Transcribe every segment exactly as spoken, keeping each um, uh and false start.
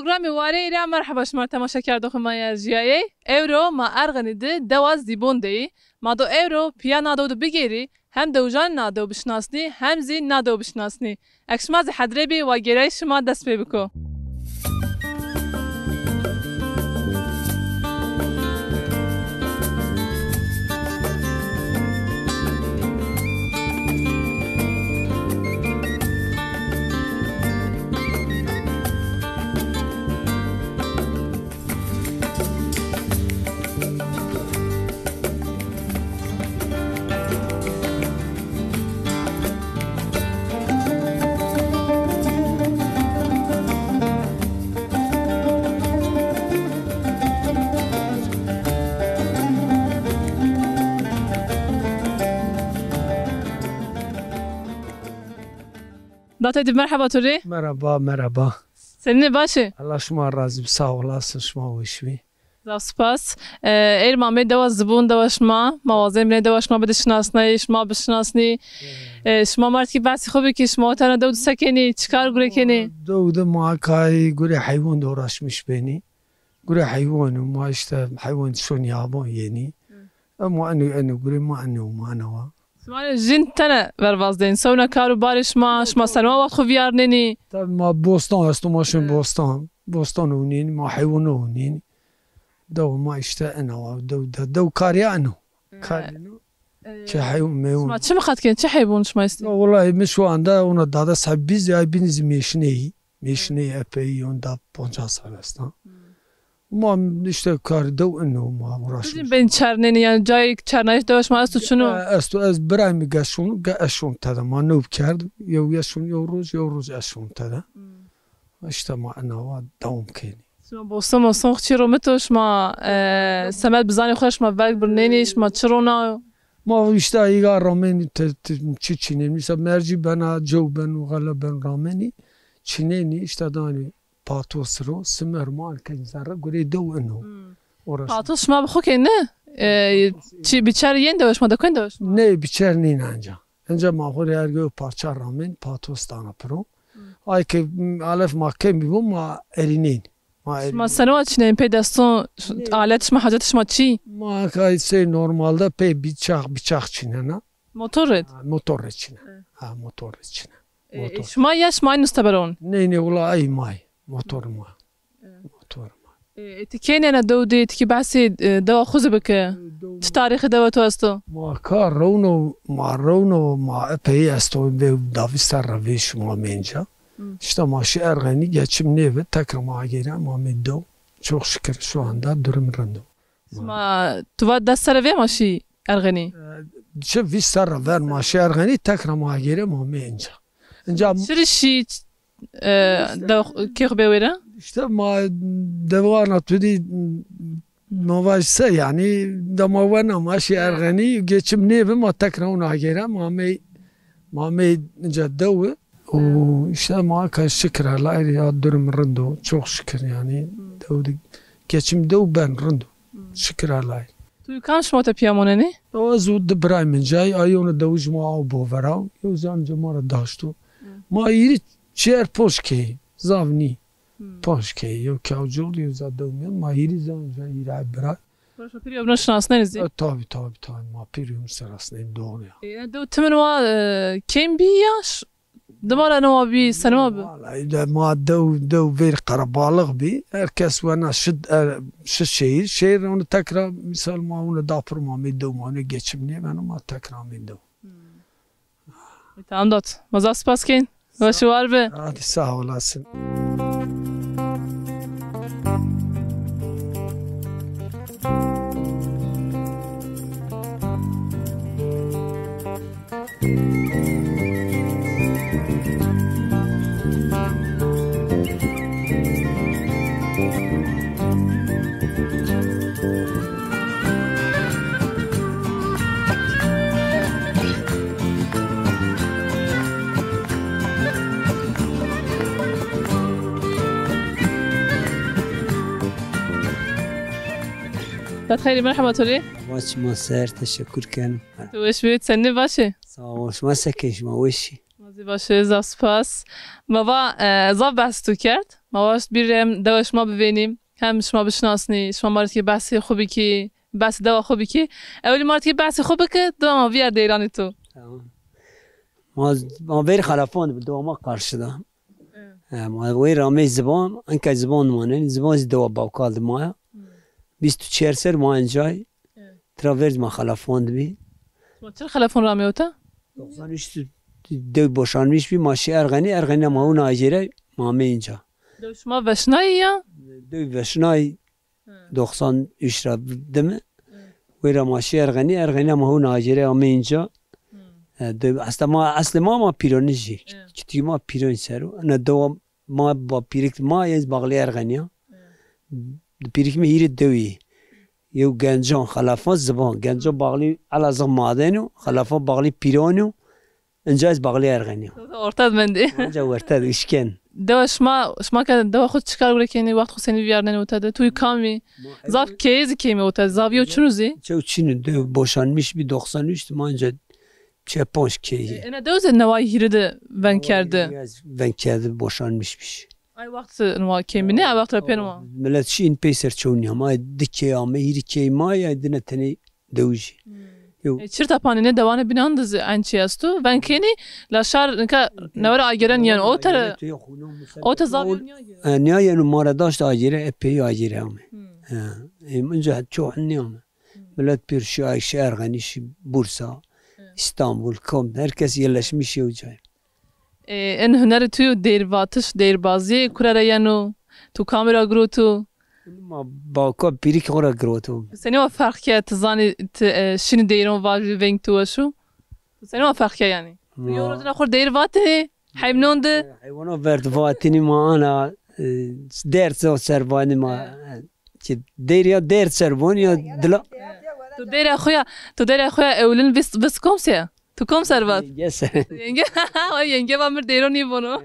Programê Wareyî ra merheba şima temaşekerdoxê ma ya jîyayey. Ewro ma Erxenî de dewa Zîbon de yî. Ma do ewro pîya na dew de bigêrî, hem dewijanê na dew bişinasnî, hem zî na dew bişinasnî. Eke şima zî hedre bî, wa gêrayî şima dest pê biko. Datê dî, merheba to rê. Merhaba, merhaba. Senîn ê, baş ê? Allah şima razî bi, sağ olasın, şima weş bî. Zaf spas. E, êr ma amê dewa Zibûn, dewa şima. Ma wazên binê dewa şima bidî şinasnayî, şima bişinasnî. E, şima ma rê tikî behsê xo bikî, şima tena dew de se kenî, çi kar gure kenî? Dew de ma kay gure heywan de uğraşmış benî. Gure heywan û ma işte heywan şonî aban yenî. Ema eno, eno gure ma eno ma eno wa. Şima rê jin tene ver vazdên. Sewna kar û barê şima, şima senwa wext xo vîyarnenî? Tabi ma bostan esto, ma şin bostan. Bostan ownên, ma heywan ownên. Dew ma işte ena wa, dew, dew, dew karîya eno. Karîno. Çi heywan meywan. Şima çi miqat kenî? Çi heywan şima estî? Ya wallahi mi şu anda ona dade sahibi biz ya, binî zî mêşineyî. Mêşineyî epey yon da poncas sal esta. Ma işte kar dew ino ma uğraşmış. Sizin ben çernenî, yani cayê çernayîş dewa şima esto çino? E, esto, ez birayê mi ge şon, ge ez şon tede. Ma newb kerd. Yew ye şon yew roj, yew roj ez şon tede. İşte ma ena wa dewam kenî. Şima bostan mostan çi romito, şima, e, semed bizanê xo şima verg birnenî, şima çi rona? Ma işte îga ramenî te, te, çi çînenî. Mesela mercî bena, cew beno, xele beno ramenî. Çînenî işte danî patos ro, simer mal kenî zerre, gurê dew ino. Uğraşmış. Patos şima bi xo kenî, ne? E, çi biçer yên dewa şima, dekoyên dewa şima? Ne, biçer nîn anca. Enca ma xo rê erge parça ramen, patos dana piro. Ay ke, m, alef ma kemî bo, ma erînên. Ma erînên. Şima senwa çînenî pey deston, alet şima, hacet şima çi? Ma kay sey normalde pey biçax, biçax çînena. Motor rê? Ha, motor rê çîne. Ha, motor rê çîne. E, motor. Şima ya şima aynî usta beron? Ney, ney, ula ay may. Motor ma. Motor ma. E, ti kênena dew de, ti kî behsê, e, dewa xo zî bike. Çi tarîxê dewa to esto? Ma ka rewno, ma rewno, ma epey esto, vê davî serre vê şima mênca. İşte ma şî Erxenî, geçim nêbi, tekra ma agêre ma mê dew. Çok şükür şu anda durum rind o. Ma tu va des serre vê ma şî Erxenî? E, çi vîst serre ver ma şî Erxenî, tekra ma agêre ma mê inca. Inca çi rî şî, e, de kê xo bê wêre? İşte ma dewana tu dî, ma vaj se yani, de ma wena ma şî Erxenî, geçim nêbi ma tekra ona agêre ma mê, ma mê inca dewi. O işte ma ka şükür Allah'a ya durum rind o, çok şükür yani. Dew de geçim dew ben rind o. Şükür Allah'a. Tu kam şima te pîya monenî? O ez û di birayê min cayî, ay ona dewijî ma aw bo vera. Yew zanca ma ra daşto. Ma hîrî çer ponc keyî, zaf nî. Ponc keyî, yew kewcol, yew za dew mîyan. Ma hîrî zanca hîrî bira. Roşa pîrî ewna şinasnenî zî? E, tabi, tabi, tabi. Ma pîrî ewna şinasnenî, doğru ya. E, dew timin wa, e, kêm bî ya ş-, Dima ra newa bî, senima bi? Vallahi de ma dew, dew vêr qerebalix bî. Her kes wena şi, er, şi şehîr. Şehîr onu tekrar misal ma onu dapir ma mê dew ma onu geçim nêbeno ma tekrar mê dew. Tamam dot. Ma zaf spas kên. Weş û war bi. Hadi sağ olasın. Tat xeyrî, merheba to rê. Ma çima ser, teşekkür ken. Tu weş bî, senî, baş ê? Sağ ol, şima se kên, şima weş î? Ma zî baş ê, zaf spas. Ma va, e, zaf behs tu kerd. Ma waşt bîr hem dewa şima bivênî, hem şima bişinasnî, şima ma rê tikê behsê xwu bikî, behsê dewa xwu bikî. Ewilî ma rê tikê behsê xwu bike, dima ma vîyar deyranê to. Tamam. Ma, ma verî Xelefan de bi dewa ma qarşî de. Evet. He, ma wê ramey ziban, enka ziban manenî, ziban zî dewa Bawkal de ma ya. Hmm. Bîst û çar ser ma encay. Evet. Tira verz ma Xelefan de bî. Ma çir Xelefan ramey ota? Doksan üç dew boşanmış bî, ma şî Erxenî, Erxenî ma hûn agêre, ma amey inca. Dew şima veşnayî ya? Dew veşnayî. Hı. Doksan üç ra dime. Hı. Wê ra ma şî Erxenî, Erxenî ma hûn agêre amey inca. Hı. E, dew, aslında ma, aslında ma, ma Pîronij î. Hı. Kitî ma Pîron ser o. Ena dewa ma ba pîrik ma ez baxlî Erxenî ya. Hı. Pîrik mi hîrê dew î. Yew Gencan, Xelefan, Ziban. Gencan baxlî Elazığ maden o, Xelefan baxlî Pîron o. Inca ez baxlî Erxenî ya. Orta de mendî. Inca orta de, üçgen. Dewa şima, şima ke dewa xwu çi kar gure kenî, wext xwu senî vîyarnenî ota de? Tu kam î? Zaf keyê zî kemî ota de, zaf yew çin o zî? Çew çin o, dew boşanmış bî doksan üç de, ma inca çe panc keyî. E, ena dew zî neway hîrê de veng kerde? Veng kerde, boşanmış bî. Ay wext nwa kemî ne, ay wext ra pê nwa. Milet şîn peyser çewnîya ma, di key ame, hîrî key ma ya, dine tenê dewijî. Hmm. Yo. E, çirta panî ne dewanê bînan de zî ençî esto. Ven kenî, la şar nika newe ra agêren yanî. O tere, o te zaf nîya agêre. E, nîya yeno ma ra daşt agêre, epey agêre ame. Hmm. E, em inca çoğun nîyame. Hmm. Milet pêr şî, ay şî Erxenî, şî Bursa, hmm, İstanbul, kom, herkes yerleşmiş yew cay. E, en hunerê tu yo, deyr vatiş, deyr bazî, kure ra yeno? Tu kamî ra giroto? Ma bawka pîrikê xo ra giroto. Senî wa ferq ke, ti zanî ti, e, şinî deyron vajî, veng tu weş o? Senî wa ferq ke yanî? Ma yo rojna xo deyr vatê, heywanon de? Heywanon verd vatinî ma ana, e, derd ser vanî ma. He. Ki deyr ya derd ser vanî ya dila. Tu deyra xo ya, tu deyra xo ya ewlin vist, vist kom se ya? Tu kom ser vat? Yenge ser. Yenge, ay yenge va mir deyro nîvono.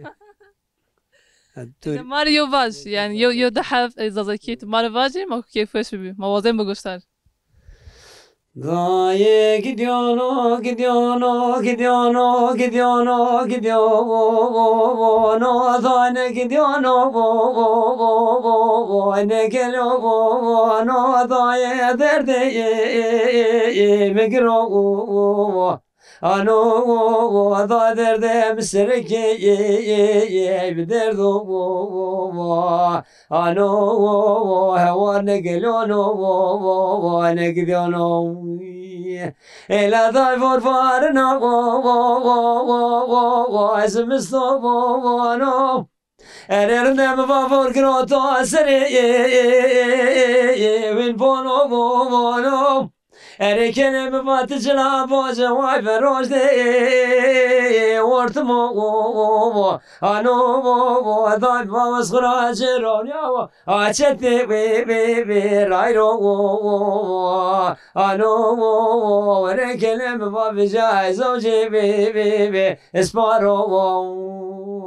Ha, tu... Ma rê yo vaj, yanî yo, yo di herf, e, zazakî tu ma rê vajî, ma keyfweş bibî. Ma wazên bi goşdar. Dayê gidiyono, gidiyono, gidiyono, gidiyono, gidiyono, dayê gidiyono, ne geliyono, dayê derdê mi giro. Ano, da derdê mi serekê, bi derdo, ano, hewar ne gelono, ne gidiyono. Ela day vor varına, zimistono. Ere rinde mi va vor giroto serê win bono, bono. Ere kene mi va ti cila boce way veroj de ortimo. Ano, day mi va wes xura ceron ya. Açete ve, ve, ve, rayro. Ano, ere kene mi va vijay zocê ve, ve, ve, esparo.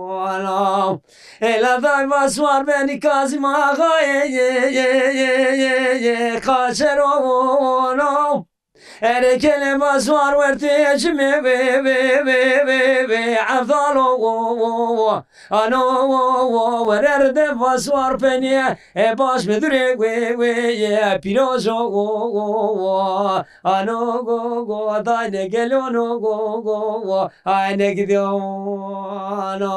Ano. Ela day va suar benî Kazim Axa, ye, ye, ye, kaçero, no. Ere kele va suar wertê çimê, ve, ve, ve, ve, ve, Evdalo. Ano, were rinde va suar penî, e, baş mi dure, ve, ve, ye, pîrojo. Ano, go, go, day ne gelono, go, go, go, ay ne gidiyono.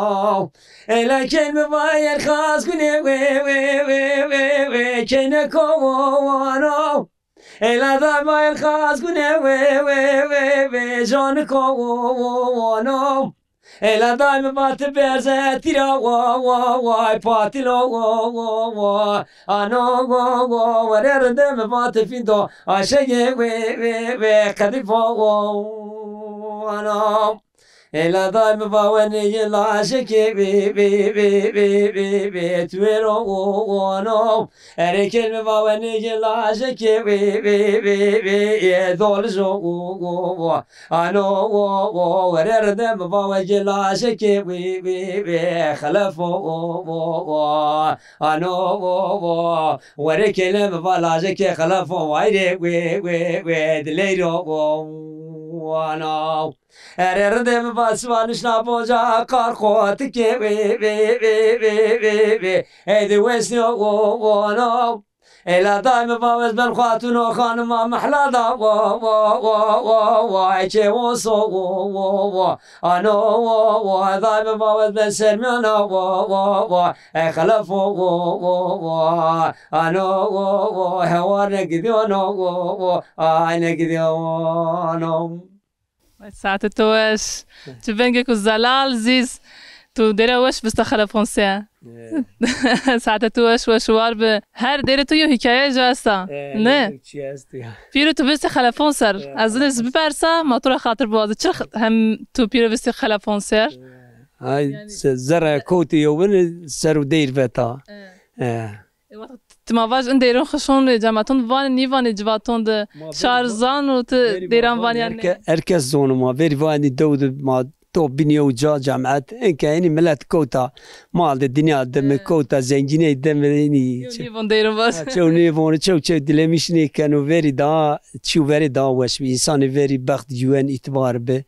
Ela key mi va yer xas gune, ve, ve, ve, ve, ve, key ne ko, wo, wo, no. Ela da va yer xas gune, ve, ve, ve, ve, jani ko, wo, wo, wo, no. Ela da mi va ti berze tira, wo, wo, wo, ay patilo, wo, wo, wo. Ano, wo, wo, were rinde mi va ti findo, aşege, ve, ve, ve, qedifo, wo, wo, no. Ela day mi va wenê yê lajekê, vê, vê, vê, vê, vê, vê, tu ero, o, o, no. Erê kêl mi va wenê yê lajekê, vê, vê, vê, vê, yê dolijo, o, o, o. Ano, o, o, were rinde mi va we yê lajekê, vê, vê, vê, xelefo, o, o, o. Ano, o, o, were kêlê mi va lajekê xelefo, wayre, vê, vê, vê, dileyro, o, o, ano. Erê rindê mi Asma nişna boca kar xo tikê wê, wê, wê, wê, wê, wê. Ey di wesnî o, o, o, no. Ey la daîme vawez ben xatuno xanima mehla da, o, o, o, o, o. Ey çê o so, o, o, o. Ano, o, o. Daîme vawez ben sermiyana, o, o, o. Ey xelefo, o, o, o. Ano, o, o. Hewar ne gidiyono, o, o. Ay ne gidiyono. Saetê to weş. Çi vengêko zelal, zîz. Tu dêra weş viste xelefon se. Saetê to weş, weş û war bi. Her dêrê to yew hîkaye ci esta. Ne? Çi esto ya? Pîro tu vistê xelefon ser. Ez zî bipersa, ma to ra xatir biwazî. Çi hem tu pîro vistê xelefon ser? Ay, se-, zerre kewtî yewin ser û deyr veta. E. E, wext ti ma vaj in dêron xi şon rê, cematon vanê nîvanê civaton de. Şar zano ti dêran vanî yan nê? Herke-, herkes zono ma. Verî vanî dew de ma top binî yew ca cemat. Enke enî milet kewta mal de, dinya de mi kewta zengîney de mi enî. Yew nêvon dêron vaj. Ha, çew nêvon, çew çew dilemîş nêkeno. Verî daha çî û verî daha weş bi. Însanê verî bext güven îtibar bi.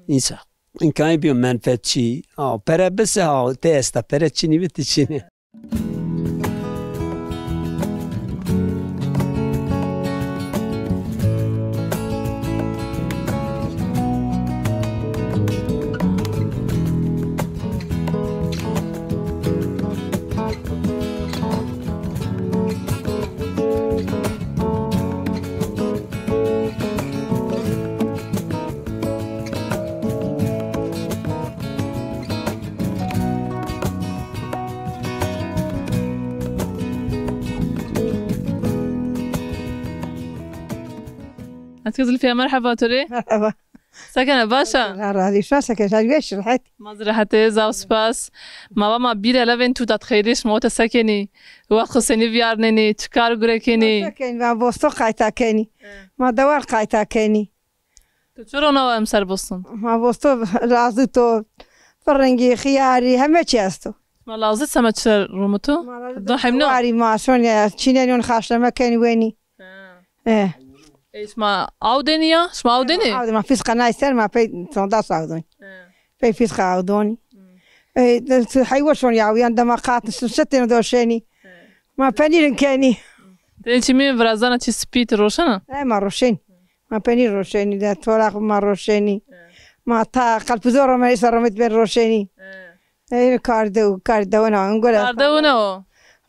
Însan, înkanê bîyo menfetçî. Ha, pere bise ha, ti esta, pere çinî bi ti çinî. Aşkı Zülfiye, merhaba to rê. Merhaba. Se kena, baş a? Allah razı olsun. Se kena, weş, rehet. Ma zî rehet ê, zaf spas. Ma va ma bîre levên tu, dat xeyrî, şima ote se kenî? Wext xo senî vîyarnenî, çi kar gure kenî? Se kenî, ma bosto qayta kenî. Ma dewar qayta kenî. Tu çi ronawa emser boston? Ma bosto lazito, firingî, xiyarî, heme çî esto. Ma lazit seme çi romuto? Ma lazit do hemno? Warî ma şon ya, çînenî on haşleme kenî wenî. Ha. E. E, şima aw denî ya? Şima aw denî? Aw de, ma fîs qenay ser, ma pey sonda aw donî. Pey fîs qe aw donî. E, de, heywe şon ya, yan de ma qat, şitên doşenî. Ma penîrin kenî. Tenê çimî virazana çi spî ti roşena? E, ma roşenî. Ma penîr roşenî de, toraq ma roşenî. Ma ta qelpizor romenî ser romet ben roşenî. E, kar de, kar de wena, ungore. Kar de wena o.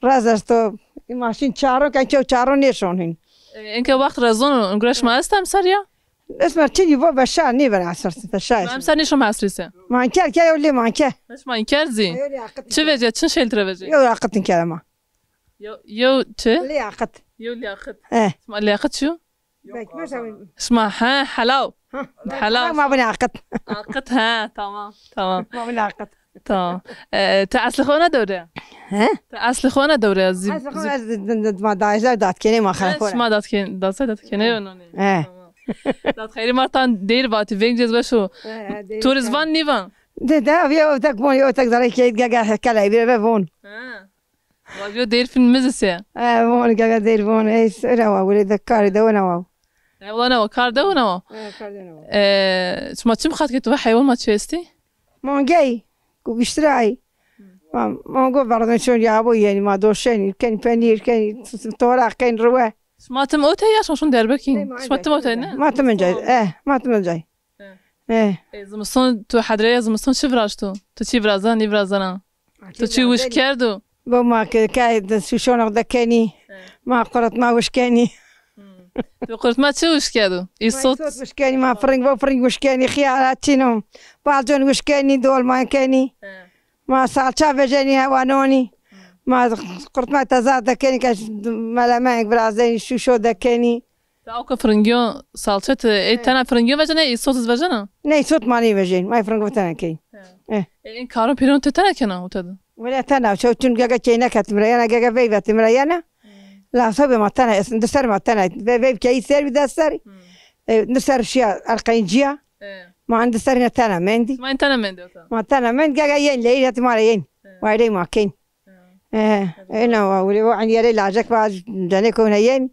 Raz esto, maşîn çaro, ken çew çaro nêşon hîn. E, enke wext rezon, ungure şima esta emser ya? Esmer çinî bo beşa, nêben esmer, beşa. Şima emser nêşon esrî se? Manker ke, yew lê manker. Şima înker zî? Yew lê aqit. Çi vece, çin şeyl tire vece? Yew aqit înker ma. Yew, yew çi? Lê aqit. Yew lê aqit. E. Şima lê aqit çi yo? Şima he, helaw. Helaw. Ma bine aqit. Aqit, he, tamam, tamam. Ma bine aqit. Tamam. E, ti eslê xo na dewre? He? Ti eslê xo na dewre? Zî, eslê xo zî, ez d-, d-, d-, ma dayza dat kenê ma xera xo. Şima dat ken-, dayza dat kenê yo nonê. He. Tamam. Dat xeyrî ma tan dêr vatî, veng cez weş o. He, he, dêr. Tu riz van nîvan? De, de, ev yew tek von, yew tek zerrey keyt ge, ge, kelay bire ve von. He. Vajîyo dêr fin mi zî se. E, von, gege dêr von, ey, öyle wa, öyle de karî de wena wa. E, wena wa, kar de wena wa. E, kar de wena wa. E, şima çim xat ke tu va heywan ma çi estî? Mangey, ku biştiray. Ma, mango verden şon ya bo yenî, ma doşenî, kenî penîr, kenî toraq, kenî riwe. Şima tim ote ya şima şon Diyarbekir? Şima tim ote ne? Ma tim encay, e, ma tim encay. E. E. E, zimiston, tu hedreya zimiston çi viraşto? Tu çi virazan, nîvirazana? Tu çi wişk kerdo? Bo ma ke, ke de şuşonok de kenî. E. Ma quritma wişk kenî. Hmm. Tu quritma çi wişk kerdo? Îsot. Ma îsot wişk kenî, ma firing, bo firing wişk kenî, xiyara çîno. Balcon wişk kenî, dolma kenî. E. Ma salça vejenî hewanonî. Ma qurtma teza dekenî ke melemenek virazenî, şuşo dekenî. Ti awka firingiyo salça ti ey tena firingiyo vejena, ey îsot iz vejena? Ne, îsot ma nêvejên. Ma ê firingo tena keyî. E. E, in karon pêron ti tena kena ota de? Wele tena, çew çin gege keynek hetim ra yena, gege veyv hetim ra yena. La sobê ma tena, di ser ma tena. Ve-, veyv keyî ser bî des serî. E, di ser şiya erqencîya. E. Ma in di serî ne tena mendî. Ma in tena mendî ota. Ma tena mend, gege yên leyî, hetî ma ra yên. E. Wayrey ma kên. E, ena wa wile, o enî yerê lacek va, cenê kewne yên.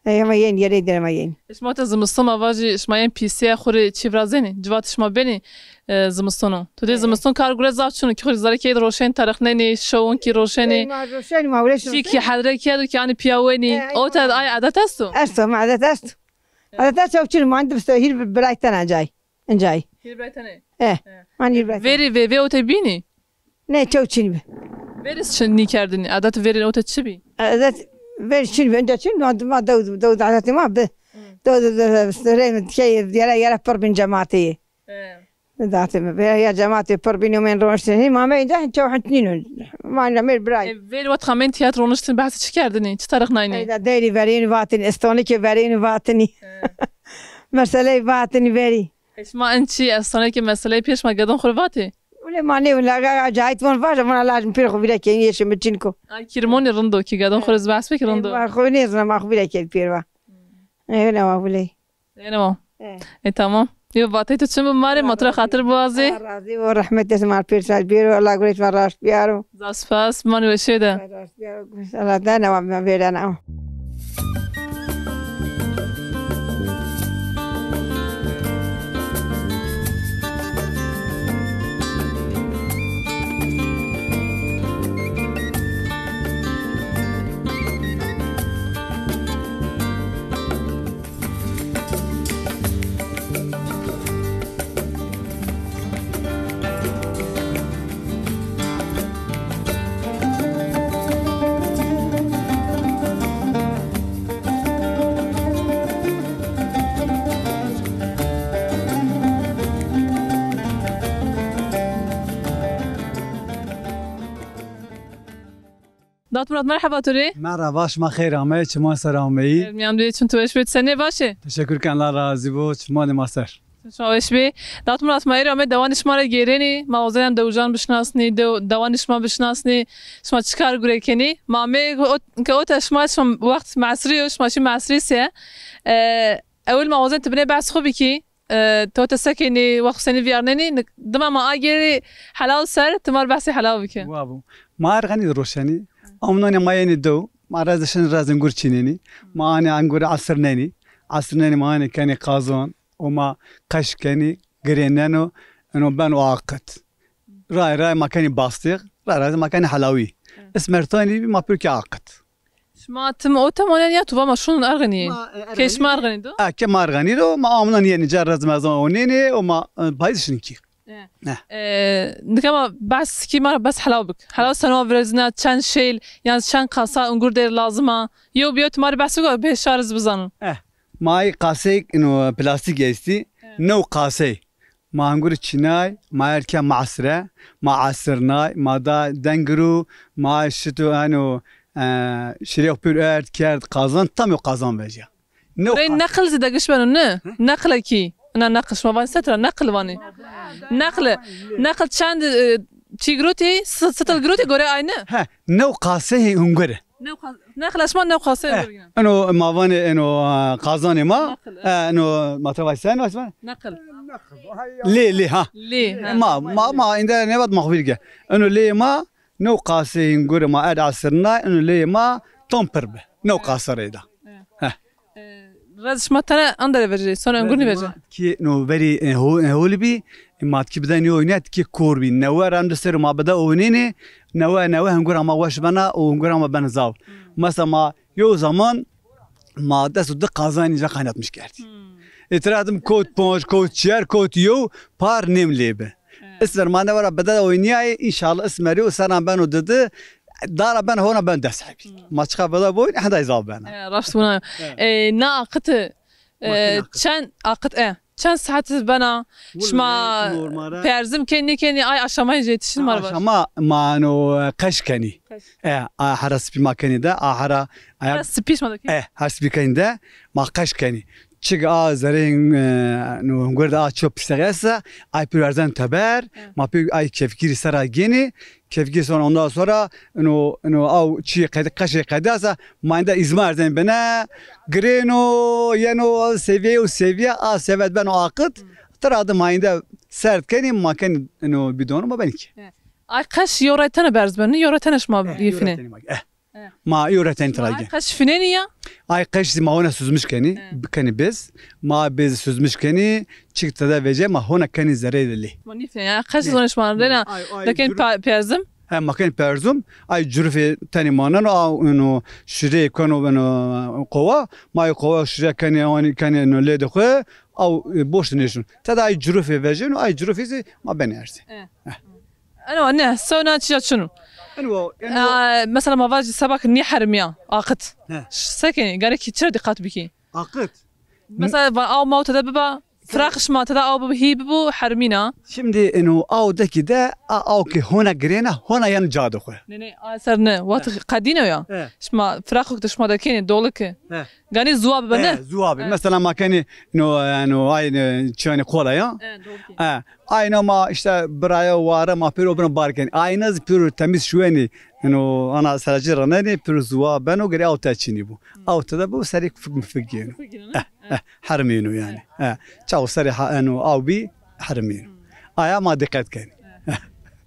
E, hema yên, yerê der hema yên. E, şima te zimiston ma vajî, şima yên pîsîye xwu rê çî virazenî? Civatê şima benî, e, zimistono? Tu dê zimiston kar gure zaf çin o, kî xwu rê zerrê key de roşenî, terixnenî, şewon kî roşenî. E, ma roşenî, ma wile çî kî hedre kerdo kî anî pîya wenî. E, o te ay edet esto? Esto, ma edet esto. Edet esto, çin, ma indi hîr birayî tena cay. Incayî. Hîr birayî tenê? E. E. Man hîr birayî tenê. Verî vê, vê o te bînî? Ne, çew çin bi. Verî çi nîkerdinî? Edet verî o te çi bî? Edet verî çin bi. Önce çin, ma, ma dew, dew adetê ma bi. Hı. Dew, dew, dew, dew, reyme, şey, yere, yere pir bin cemaatê. E. Datê mi. Veya ya cemaatê pir bînî, men roştin. Hî ma me inca çew hint nîno. Ma inca mêr birayî. E, verî wexta men tîyat roniştin behsê çi kerdinî? Çi terixnaynî? Eyda deyrî verîn vatinî, istonikê verîn vatinî. E. Meseleyê vatinî verî. E, şima en çî efsaneyê ke meseleyê pîyê şima gedon xwu rê vatê? Wile ma nêwina, ga, ga, cahit von vaje, vana laj mi pîr xwu vîre kenî, yeşê mi çin ko. Ay kîrmonî rind o kî gedon xwu rê zî behs bikî, rind o. Ma xwu nêzina, ma xwu vîre kenî pîr va. E, wina wa wile. Êno. E. E, tamam. Yo, vateyê to çin bi ma rê, ma to ra xatir biwazê. Allah razî bo, rehmet desin ma pêr ser bêro, Allah gurê şima raşt biyaro. Zaf spas, bimanî weşê de. Raşt biyaro, Allah da ne wa vêrena. Dat Murat, merheba to rê. Merheba, şima xeyr ameyê, çiman ser ameyî. Mîyan duyê çim tu weş bê, tu senî, baş ê? Teşekkür ken, Allah razî bo, çiman de ma ser. Şima weş bê. Dat Murat, ma êro amê dewanê şima ra gêrenî, ma wazenî dewijan bişinasnî, dew-, dewanê şima bişinasnî, şima çi kar gure kenî. Ma amê o-, ke ota şima, şima wext mesrî yo, şima şî mesrî se. E, ewil ma wazenî ti binê behs xwu bikî. E, to te se kenî, wext senî vîyarnenî, nik-, dima ma agêrî helal ser, ti ma rê behsê helal bike. Wa bo. Ma her xenî de roşenî. Amnanê ma yenî dew, ma rez de şin rez engur çînenî. Ma anê engur esirnenî. Esirnenî ma anê kenî qazan, o ma qeş kenî, girêneno, eno beno aqit. Ray ray ma kenî bastîx, ray ray ma kenî helawî. Ismertanî bî ma pêro kî aqit. Şima tim ota monenî ya tu va ma şunun erxenî? Ma, e, erxenî. Ke şima erxenî do? E, ke ma erxenî do, ma amnan yenî ca rez mezan onenî, o ma, e, payîz şin kî. E. E. E, nika ma behs kî ma ra behs helaw bik. Helaw seno virazîna, çend şêl, yan çend qasa ungur der lazim a. Yew biyo tu ma rê behs biko, bê şar iz bizanin. E. Ma ay qaseyk ino plastîk estî. E. New qasey. Ma hingurî çînay, ma erd ke ma esre, ma esirnay, ma da dengirû, ma şito eno, e, şirê xo pêro erd kerd qazan, tam yo qazan vejîya. Rey neqil zî de giş beno, ne? Hı? Neqilekî. Na neqil, şima vanî se tira, neqil vanî. Neqil. Neqil çend, e, çî girotî, si-, sitil girotî gore aynı? He, new qaseyê hingurî. New qas-, neqila şima new qaseyê hingurî. Eno ma vanê eno, e, qazanê ma. Neqil, e. E, eno ma te vajî se, eno ma. Neqil. Lê, lê, ha. Lê, ha. Ma, ma, ma inde nevat ma xo vîr ke. Eno lê ma, new qaseyê hingurî ma erd esirnay, eno lê ma tam pir bi. New qasa reyda. He. E, rez şima tene andere vejê, sonra engur nîvejê. Kî no verî, e, ho-, e, holî bî, e, ma tikî bide nêoynîya, tikî kor bî. Newe rem de ser ma bide oynênê, newe, newe hingura ma weş bena û hingura ma bena zaf. Mesela ma yew zaman ma des û di qazanî ca kaynatmiş kerdî. Îtira dim kot ponc, kot çiyer, kot yew, par nêm lê bi. Ismer ma newe ra bide oynîyayê, înşallah ismerî û serran beno didi, dara ben hona ben des hebî. Ma çiqa bide boyun, henda zaf bena. E, raşt wina. E, na aqiti, e, çend aqit, e, çend saet bena, şima perzim kenî, nêkenî, ay aşamayê jê tişin ma rê vaj. Aşama ma no, e, qeş kenî. Qeş. E, a hera spî ma kenî de, a hera, a hera spî şima de kenî? E, her spî kenî de, ma qeş kenî. Çik a zereyên, e, no, hingurî de a ço pîsex esta, ay pêro erzen teber, ma pêro ay kefgirî sera gênî, kefgirî sonra, ondan sonra, no, no, aw çî qedî, qeşê qedî esta, ma inde îzma erzen bine, girêno, yeno, seviye û seviye, a sevet beno aqit, tira de ma inde serd kenî, ma kenî, no, bidonu ma benî kî. Ay qeş yo ray tene berz beno, yo ray tene şima yîfinê? Eh. E. Ma îyo ra tenî tira gên. Qeş finenî ya? Ay qeş zî ma hona süzmüş kenî, e, kenî bez. Ma bez süzmüş kenî, çik tede vece ma hona kenî zereyê de lê. Ma nîfenî ya. Qeş zonê şima rena. Ay, ay, de kenî pa-, perzim. He, ma kenî perzum, ay curufê tenî maneno, a, ino, şirê keno, ino, qova, ma ay qova şirê kenî, anî kenî, ino, lê de xwu, aw, e, boş nêşun. Tede ay curufê vejeno, ay curufê zî ma benê erzê. E. Eno ne, sewna çiya çin o? Eno, eno. E, mesela ma vajî seba ke nêherimîya, aqit. He. Se kenî, gerekî çira dîqat bikî? Aqit. Mesela va-, aw maw tede biba, firaq şima tede aw bibo, hî bibo, hermîna. Şimdi eno aw dekî de, a, aw ke hona girêna, hona yeno ca de xwu. Ne, ne, a ser ne, wextî qedîno ya. He. Şima firaqo ke şima de kenî, dolike. He. Ganî zuwa bibe, ne? He, zuwa bi. He. Mesela ma kenî, no, eno, ay, ne, çiyanê kola ya. He, doğru ki. He. Ayna ma îşte biraya ware ma pêro bina bar kenî. Ayna zî pêro temîz şuwenî. Eno ana seracî ranenî, pêro zuwa beno, gerê aw te çinî bo. Aw tede bo, serê fik mi fik yeno. Fik yeno, ne? Eh, eh, hermîno yanî. Eh, çaw serê ha-, eno aw bî, hermîno. Aya ma dîqet kenî.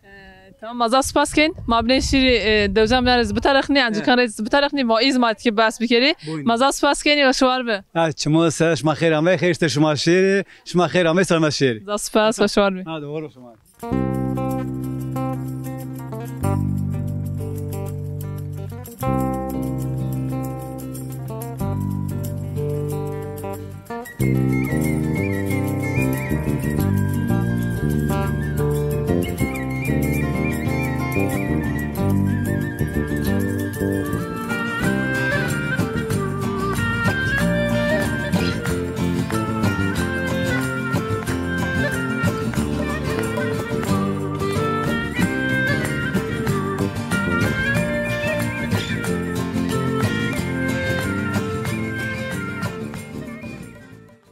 E, tamam, ma zaf spas kên. Ma binê şîrî, e, dewcan binê rê zî biterixnî, encîkan rê zî biterixnî, ma îz ma tikî behs bikerî. Buyurun. Ma zaf spas kenî, weş war bi. Ha, çimo ser, şima xêr amey, xêr îşte şima şêrî, şima xêr amey, selamet şêrî. Zaf spas, weş war bi. Hadi, olur şima.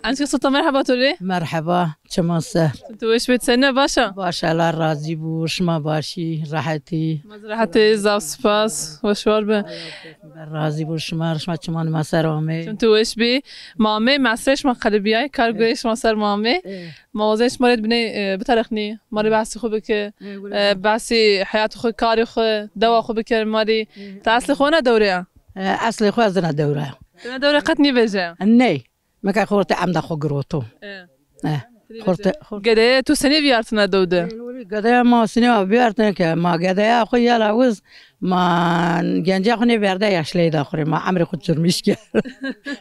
Ençika Sultan, merheba to rê. Merheba, çiman ser. Tu weş bê, senî, baş a? Baş, Allah razî bo, şima başî, rehetî? Ma zî rehet ê, zaf spas, weş war bi. Razî bo şima, şima çimanê ma ser amê. Çim tu weş bî. Ma amê mesreyê şima qelibîyay, kar gureyê şima ser ma amê. Ê. Ma wazên şima rê binê, e, biterixnî, ma rê behsê xwu bike, e, behsê heyatê xwu, karê xwu, dewa xwu bike ma rê. Ê. Ti eslê xwu ena dewre ya? E, eslê xwu ez ena dewre ya. Ti ena dewre qet nêvejîya? Ney. Meke xortê emda xo giroto. E. E. Xortê, xortê. Gedeyê to senî vîyartine dew de? E, gedeya ma sinê vîyartine ke, ma gedeya xo yela wiz, ma genciya xo nêverde yaşleyda xo rê, ma emrê xo çirmiş kerd.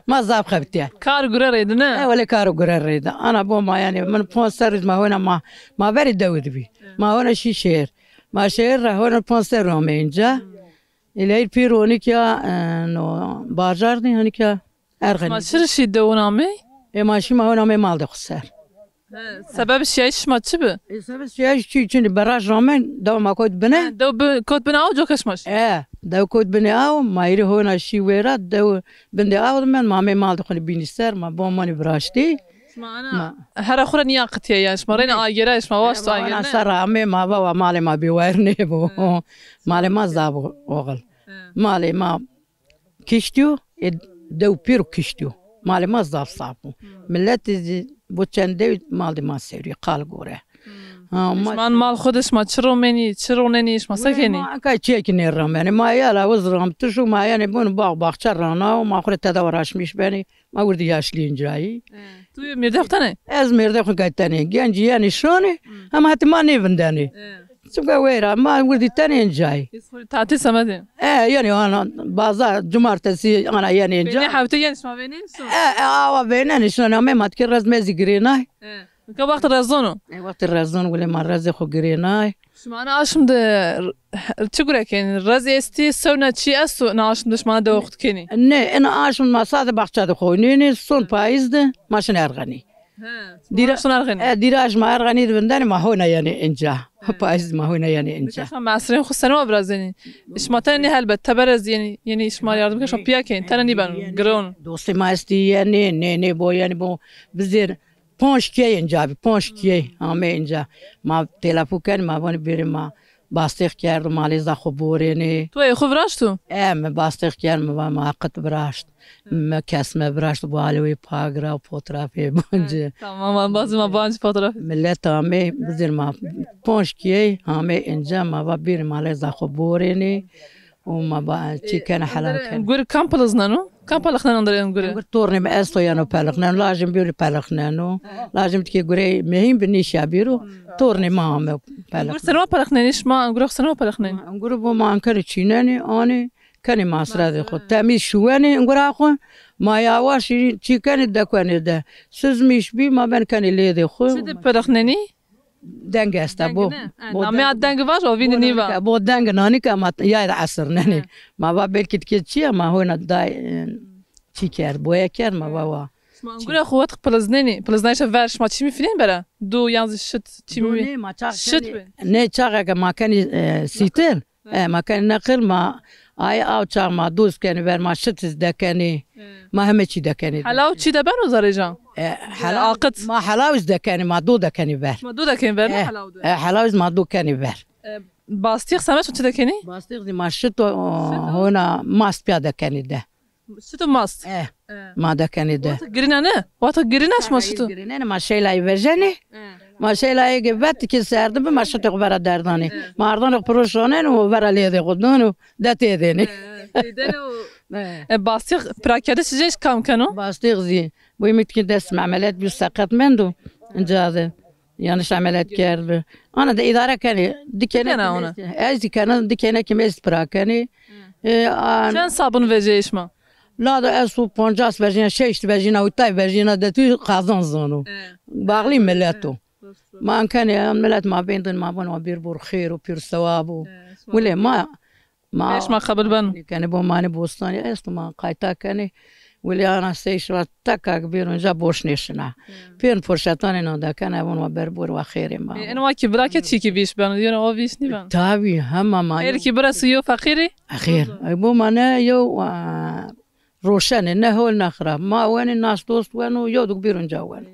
Ma zaf xebitîya. Kar gure reydi ne? E, wele kar gure reydi. Ana bo ma yanî, min ponc serr ma hona ma, ma verî dew de bî. E. Ma hona şî şehir. Ma şehir ra hona ponc serr ame inca. Hmm. Îleyr pîr onikya, e, no, bajar dî, onikya Erxenî. Ma çi rişî dewon amey? E, ma şî ma hona amey mal de xo ser. He, sebeb şiyayîş şima çi bi? E, sebeb şiyayîş çi, çinî beraj ramen, dew ma kot bine. He, dew bi-, kot bine aw, coka şima şî? E, dew kot bine aw, ma hîrê hona şî wêra, dew bindê aw de mend, ma amey mal de xo bînî ser, ma bo monî viraştî. Şima ana hera xo ra nîyaqitîye yanî, şima reyna agêre, şima waşt agêre ne? Ser amê ma va wa malê ma bêwayir nêbo. He. Malê ma zaf oxil. He. Malê ma kiştîyo, e, dew pêro kiştîyo. Malê ma zaf zaf bo. Hmm. Miletî zî bo çend dew mal de ma sewrî, qal gore. Hmm. Ha, ma şima mal xo de şima çi romenî, çi ronenî, şima se kenî? Ma eka çiyekî nêramenî. Ma yala wiz ramtiş û ma yanî bon bax baxçe rana û ma xo rê tede uğraşmış benî. Ma wirdî yaşlî incayî. E, tu mêrdê xo tenê? Ez mêrdê xo kay tenê. Gencî yanî şonê, hmm, hema hetî ma nêvindenê. E. Çimka weyra, ma wirdî tenê incayî. Hîs xo rê tatil semedê? E, yanî ana, bazar, cumartesî ana yenê inca. Vênê hewte yenê, şima vênenê şon? E, e, awa vênenê şon, amê ma tikê rez mezî girênay. E, nika wextê rezon o? E, wextê rezon wile ma rezê xo girênay. Şima ana aşm de r-, çi gure kenî? Rez estî, sewna çî esto, ina aşm de şima dewa xo kenî? Nê, ina aşm ma sade baxça de xo nênê, son payîz de ma şin erxenî. He, dîra-, şima şin erxenî? E, dîra şima erxenî de vindenê ma hona yenê inca. He. Payîz de ma hona yenê inca. Mesela şima mesrên xo seno virazenî? Şima tenê nê helbet, teber ez yenî, yenî şima yardim ke şima piya kenî, tenê nîbeno, giron. Dostê ma estî yenê, nê, nê bo yenî bo bizêr. Ponc key inca bî, ponc key amê inca. Ma telefon kenî, ma vanî bêrê ma bastêx kerdo, ma lê za xo borênê. To ê xo viraşto? E, mi bastêx kerd, mi va ma qit viraşt. Mi kesme viraşt, bo alewê pa gira, fotrafê bancî. Tamam, ma bazî ma bancî fotrafê. Milet amê, bizêr ma ponc key amê inca, ma va bêrê ma lê za xo borênê. Û ma ba çî kene, helal kene. Gur kam pilizneno? Kam pelixneno nderê gure? Gur tornê mi esto yeno pelixneno, lajê mi bîyo pelixneno. Lajê mi tikê gurey mehîn bi nîşa bîro. Tornê mi ame pelixneno. Gur senema pelixnenî şima? Gur senema pelixnenî? Gur bo ma ankenê çînenê, anê kenê masrafê xo. Temîz şuwenê gura xo. Ma yawaş çî kenê, dekuenê de. Sizmîş bî ma ben kenê lêdê xo. Çi de pelixnenî? Deng esta bo. Namê a deng vaj, o vînî nîva. Bo deng nanîke ma yay de esirnenê. Ma va belkî tikê çi ya, ma hona day, e, çî kerd, boya kerd, ma va wa. Şima gure xo wet piliznenî, piliznayîşa ver şima çîmî fînên bera? Du yan zî şit çîmî? Ne, ma çax şit kenî, ne çaxe ke ma kenî, e, sîtir. E, ma kenî neqil, ma ay aw çax ma doz kenî ver, ma şit iz dekenî. Ma heme çî dekenî. Helaw çî de beno zerêcan? E, helaw, aqit. Ma helaw iz dekenî, ma do dekenî ver. Ma do dekenî ver, ne helaw de? E, helaw iz ma do kenî ver. E, bastîx semeş çi dekenî? Bastîx zî ma şit o, hona mast pîya dekenî de. Şito mast. E, ma dekenî de. Wata girîna ne? Wata girîna şima şito? Girînenê, ma şeylayî vejenê. Ma şeylayî ke vet ki serdi bi, ma şito xo vera derdanê. Ma ardanê xo piro şonenê û vera lêdê xo dano, de têdênê. E, bastîx pirakerdiş jêş kam keno? Bastîx zî. Bu ümit ki dest emeliyat bir sakat mendo. Inca de. Yanlış ameliyat kerdi. Ana da idare kenê. Dikene ona. Ez dikene, dikene kim ez pira kenê. E, an- Çend sabun vecê şima? La da ez û poncas vejîna, şeşt vejîna, utay vejîna de tu qazan zano. Bağlı millet o. Man kenê, an millet ma bendin, ma bon, ma bir bor xêr û pir sewab o. Wile ma Ma Beş ma qebil ben. Kenê bo manê bostanî esto, ma qayta kenê. Wilî ana sey şima tekak bîr unca boş nêşina. Pêrn furşetanê na dekena, von wa ber bor wa xêrê ma. E, en wa ki bira ke çî ki vîş ben, yone o vîş nîben. Tabî, hema ma. Her ki bira su yo feqîrî? Xêr. Ay bo ma ne yo, a, Roşenê, ne hol ne xirab. Ma wenê, nas dost weno, yewdik bîr unca weno.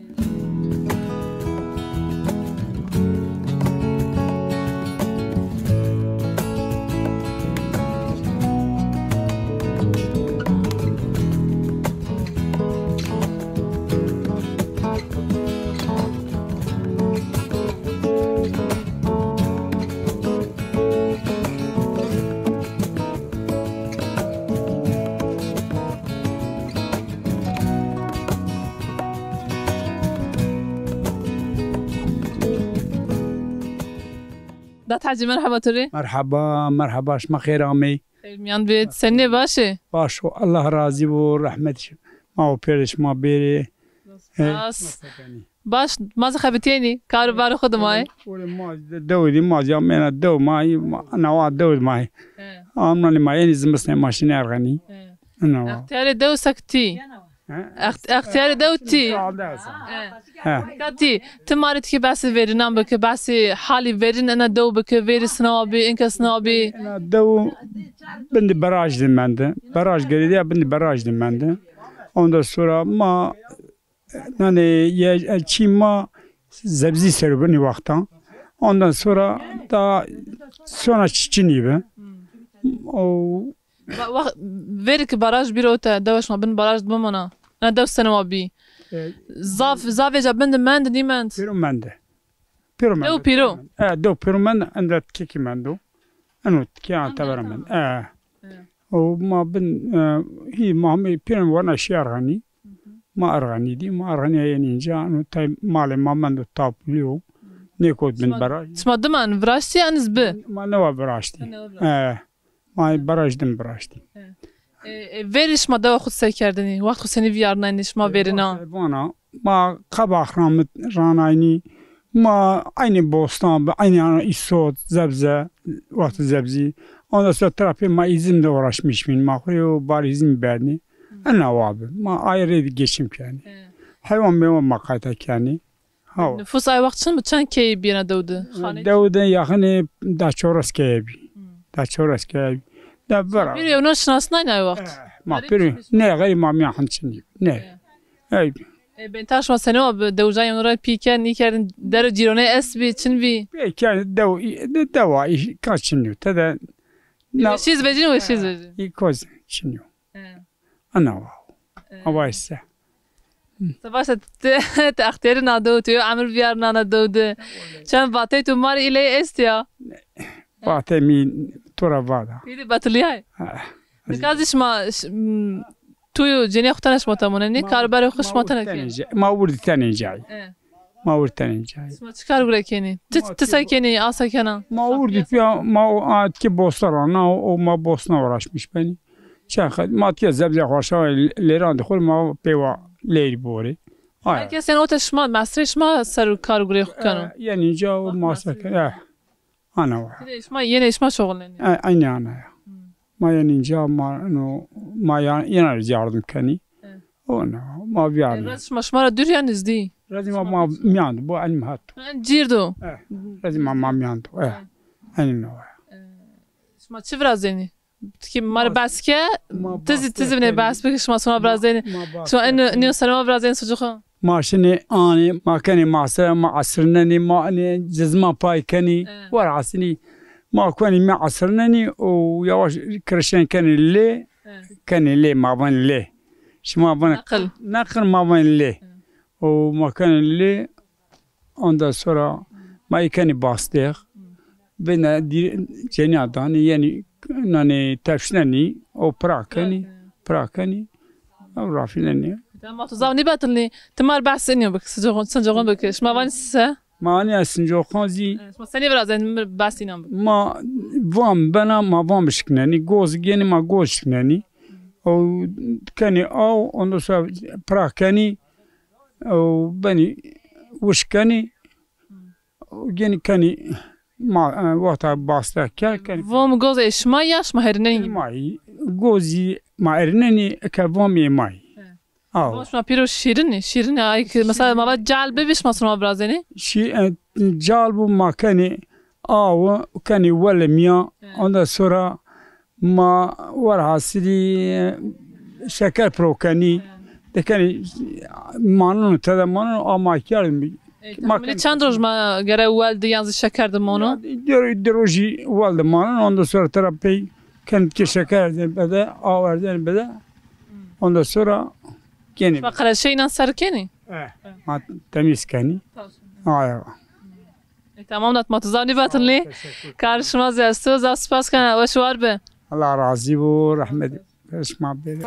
Dat Hacî, merheba to rê. Merheba, merheba, şima xêr amey. Xêr miyan bê, senî, baş ê? Baş o, Allah razî bo, rehmet ma û pêrê şima bêrê. Spas. Baş, ma zî xebitîyenî, kar û barê xo de ma yê. Ore ma zî de dew dî, ma zî amêna dew ma yê, ma, nawa dew ma yê. He. Amnanî ma yenî zimisnê ma şinê erxenî. He. Nawa. Extîyarê dew sek tî. He? Ext-, extîyarê dew tî. He. He. Ka tî, ti ma rê tikê behsê verînan bike, behsê halî verîn ena dew bike, verî sinawa bî, inke sinawa bî. Ena dew bindî baraj de mende. Baraj gerîdîya bindî baraj de mende. Ondan sonra ma Nanê ye, e, çî ma zebzî ser o binî wextan. Ondan sonra da sona çiçinî bi. O Wa-, wa-, verî ki baraj bîro te, dewa şima bin baraj de bimana. Na dew sene wa bî. E, zaf, zaf vêca bin de mend, nîmend? Pêro mende. Pêro mende. Dew pêro? E, dew pêro mende, enda tikê ki mendo. Eno tikê a tebera mendo. E. E. O ma bin, e, hî ma hemî pêrin werna şî erxenî. Ma erxenî dî, ma erxenî yenî înca, eno tay malê ma mendo tapulî yo. Nêkot bin baraj. Şima diman viraştî, eniz bi? Ma newa viraştî. E, ma baraj din viraştî. E, e, verî şima dewa xo se kerdinî? Wext xo senî vîyarnaynî şima verîna? Vana, ma qebaq ramit ranaynî, ma eynî bostan bi, eynî ana îsot, zebze, wextê zebzî. Ondan sonra tira pê ma îzim de uğraşmış bin. Ma xo yo bar îzim berdnî. Ena wa bi. Ma ay rê de geçim kenî. He. Heywan meywan ma qayta kenî. Hawa. Nufus ay wext çin bi, çend keyî bîyena dew de? Xanê? Dew de yaxinê da çewres keye bî. Hmm. Da çewres keye bî. Da vera. Pîrê ewna şinasnayne ay wext? Eh, ma pîrê, ne, xeyrî ma mîyan hin çinî. Ne. Ey. E, benta şima senê wa bi, dewjan yewno ra pî kerd, nîkerdin, der û cîronê est bî, çin bî? Pê kerd dew, de, dewa, î, ka çinî yo. Te de na- Weşîz vecîn, weşîz vecîn. Î koz çinî yo. He. Ana wa. He. Awa ise. Savaşa te, te extiyarî na dew, tu yo emir vîyar nana dew de. Çend vatey tu mar îley est ya? Vatey mi to ra vada. Pîrî betilîyay. Ha. Nika zî şima ş-, m, tu yo cenîya xo tene şima temone nî, karberê xo şima tene kenî. Ma wirdî tenê cayî. E. Ma wirdî tenê cayî. Şima çi kar gure kenî? Ti, ti se kenî, a se kena? Ma wirdî pîya, ma o, a, tikê bosna ra na, o, o ma bosna uğraşmış benî. Çend xet, ma tikê zebzê xo şa lêran de xo ma pêwa lêrî borê. Aya. Herkes yanî ote şima, mesrê şima ser kar gurê xo keno. E, yanî ca o ma se keno. E. Ana wa. Ti de şima, yenê şima şoxilnenî. E, aynî ana ya. Hmm. Ma yenî ca ma, no, ma ya, yena yardım kenî. E. Ona, ma vîyarnî. E, rez şima, şima ra dûr ya nizdî? Rezî ma, ma miyan de, bu elim hat. En cîr do. E, rezî ma, ma miyan de. E. Aynî no wa. E, şima çi virazenî? Ti kî ma rê behs ke, ti zî, ti zî vinê behs bike, şima sona virazenî. Şima eno, nîyo serê ma virazenî sucê xo. Ma şinê anê, ma kenê masre, ma esirnenî, ma enê cizma pay kenî. E. Werhasilî, ma kuenî mi esirnenî û yawaş kirişen kenê lê, e, kenê lê, ma vanê lê. Şima vanê neqil. Neqil, ma vanê lê. E. Û ma kenê lê, ondan sonra ma ê kenî bastêx. Bêne dî-, cenîya danî, yenî nanî tepşnenî, o pira kenî, pira kenî. Ew rafînenî. Tamam, tu zaf nîbetilnî. Ti ma rê behs inîyo bik, sincoxon, sincoxon bik. Şima vanî se? Ma anîya sincoxon zî. E, şima senî virazenî, mi behs înan bik. Ma van bena, ma van bişiknenî. Goz genî, ma goz şiknenî. O kenî aw, ondan sonra pira kenî. O benî wişk kenî. Genî kenî ma, e, wexta bastêx ke, kenî. Vom goz ê şima ya şima herinenî? Ma yî, gozî ma erinenî, eke vom ê ma yî. He. Aw. Vom şima pîro şîrin î, şîrin î, ay ki, mesela, ma va cal bibî, şima sona virazenî? Şî-, e, cal bu ma kenî aw, kenî wele mîyan, he, ondan sonra ma werhasilî, e, şeker piro kenî, dekenî maneno, tede maneno, ama kerdî. E, tahmînî çend roj ma gere wel de yan zî şeker de mono? Ya, di, di rojî wel de maneno, ondan sonra tera pey kenî ke şeker erzenî bede, aw erzenî bede. Ondan sonra genî. Şima qereşê înan ser kenî? E, ma temîz kenî. Aya. E, tamam, dat ma tu zaf nîbetilnî. Teşekkür. Kar şima zî esto, zaf spas kena, weş war bi. Allah razî bo, rehmet şima bêrê.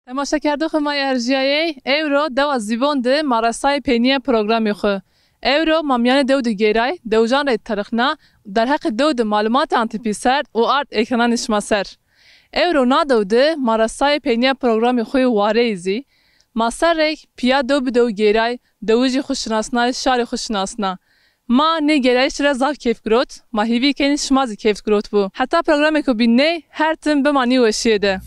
Temaşekerdoxê ma yê erjîyayey, ewro dewa Zîbon de ma resayê peynîya programê xwu. Ewro ma mîyanê dew de gêray, dewijan rê terixna, derheqê dew de malumatê ant pîser û ard ekrananê şima ser. Ewro na dew de ma resayê peynîya programê xwu yê wareyî zî. Ma serrêk pîya dew bi dew gêray, dewijî xwu şinasnay, şarê xwu şinasna. Ma nê gêrayîşî ra zaf keyf girot. Ma hîvî kenî şima zî keyf girotbû. Heta programêko bîn ney, her tim bimanî weşîye de.